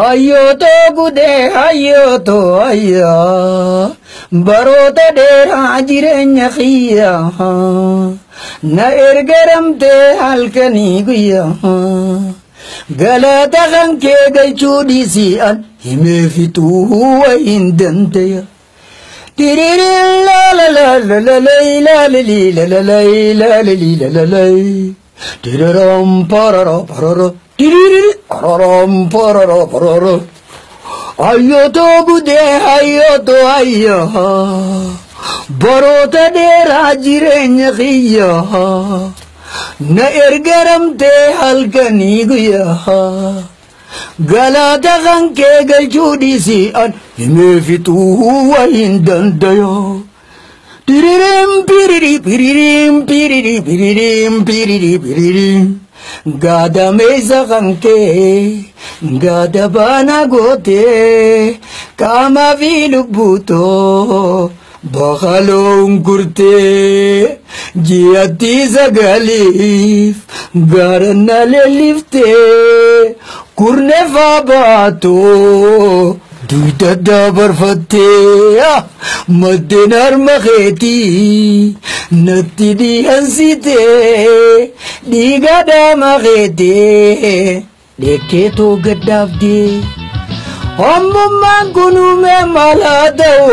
Ayyoo gudee ayyoo ayyaa baroota dheeraa jireenya kiyyaa na ergaramtee halkanii guyyaa galata kan kee galchuu dhiisii an himee fixuu wayin dandaya. Tiriram parara parara tiriri araram parara parara Ayyoto gudee ayyoto ayyaa baroota dheeraa jireenya kiyyaa na ergaramtee halkanii guyyaa galata kan kee galchuu dhiisii an himee fixuu wayin dandaya. Tiririm piriri piririm piriri piririm piriri piririm Gada meesa kan kee gada baana gootee qaama fi lubbuutoo bakaloon gurtee ji'atti sagaliif gara na leelliftee kurneefaa baatoo duyda dabarfattee maddeen harma keetii natti dhiyansitee dhiiga dhaama keetii dheekkeetoo gaddaafdee Ammummaan kun uumee maal haa ta'u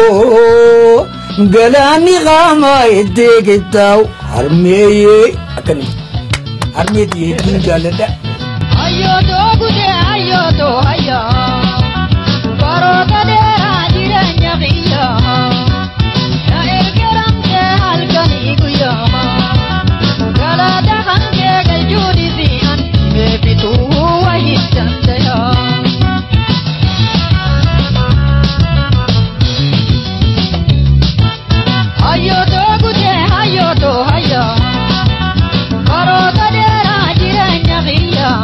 galaanni qaamaa itti qixxaawu harmeeyyee akkana harmeetii hedduun jaalladha. Ayyoo gudee ayyoo ayyaa baroota dheeraa jireenya kiyyaa na ergaramtee halkanii guyyaa galata kan kee galchuu dhiisii an himee fixuu wayin dandaya. Ayyoo gudee ayyoo ayyaa baroota dheeraa jireenya kiyyaa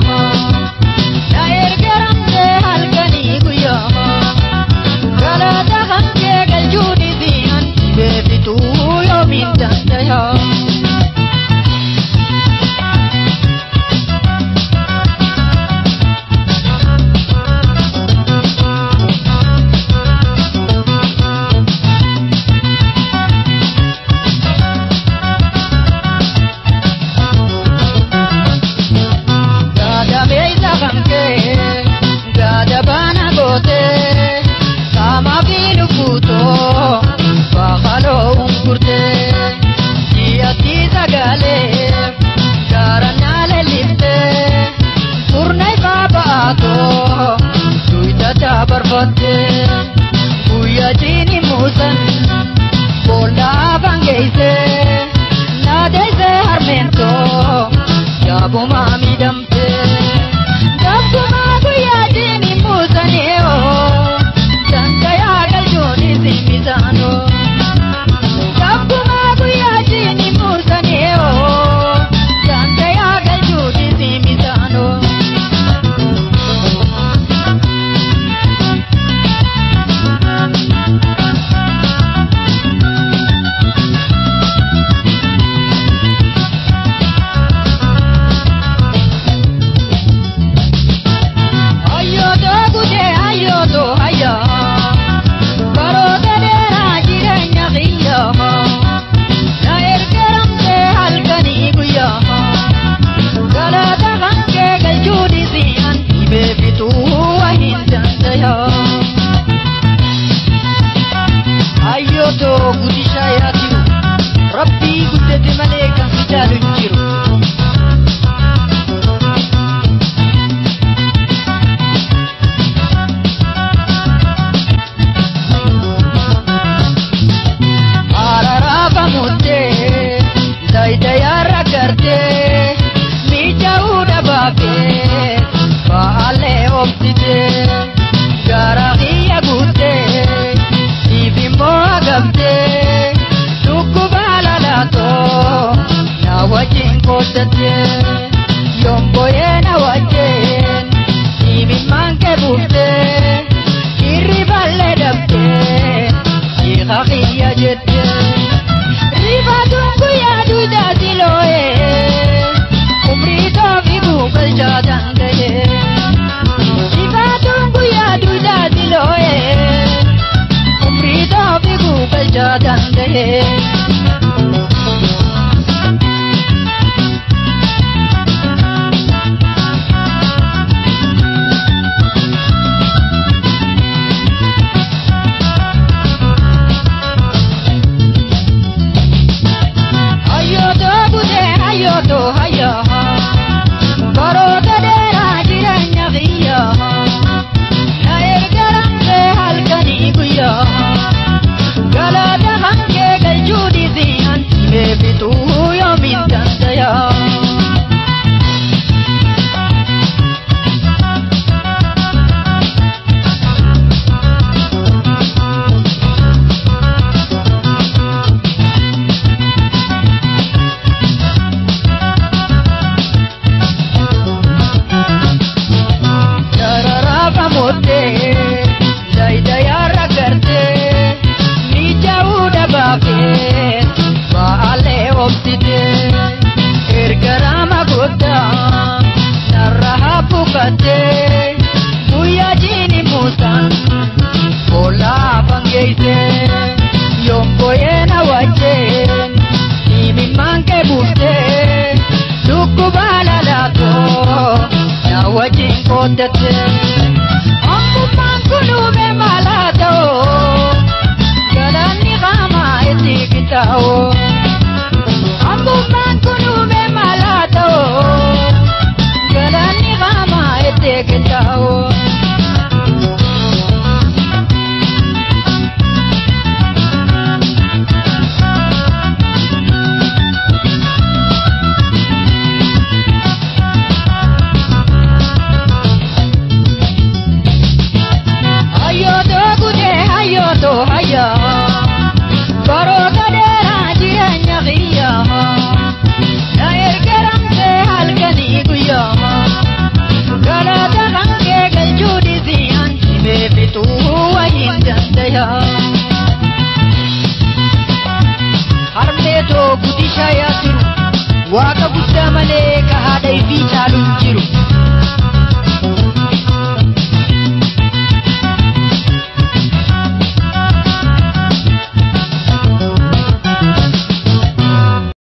na ergaramtee halkanii guyyaa galata kan kee galchuu dhiisii an himee fixuu yoomiin dandaya. Gada meesa kan kee gada baana gootee qaama fi lubbuutoo bakaloo gurtee ji'atti sagalee gara na leelliftee turne ifaa baatoo duyda dabarfattee guyyaa jiini muusan boolla afaan geessee na deessee harmeentoo yaabumaa miidhamtee dabsumaa guyyaa jiini muusanii oo dandayaa galchuun isin misaanoo dabsumaa guyyaa jiini muusanii oo dandayaa galchuun isin misaanoo. Ayyoo gudee ayyoo ayyaa baroota dheeraa jireenya kiyyaa na ergaramtee halkanii guyyaa galata kan kee galchuu dhiisii an himee fixuu wayin dandaya. Ayyoo gudishaa yaa jiru rabbii guddate malee kan si caalu hin jiru. Ararafamuttee zayitayaarra gartee miidhaguu dhabaafee ba'aalee obsitee gara kiyya guuttee siif immoo hagabtee dhukkuba lalaatoo na wajjin qooddattee yomboyee na wajjin imimmaan kee buuftee hirriballee dhabdee hiika kiyya jettee. Rifaatuun guyyaa duudaa si looyee umrii toofi guugalchaa danda'ee. Rifaatuun Obboleetoo guddishaa yaasiru, waaqa guddaa malee ka haadha ifii caalu hin jiru.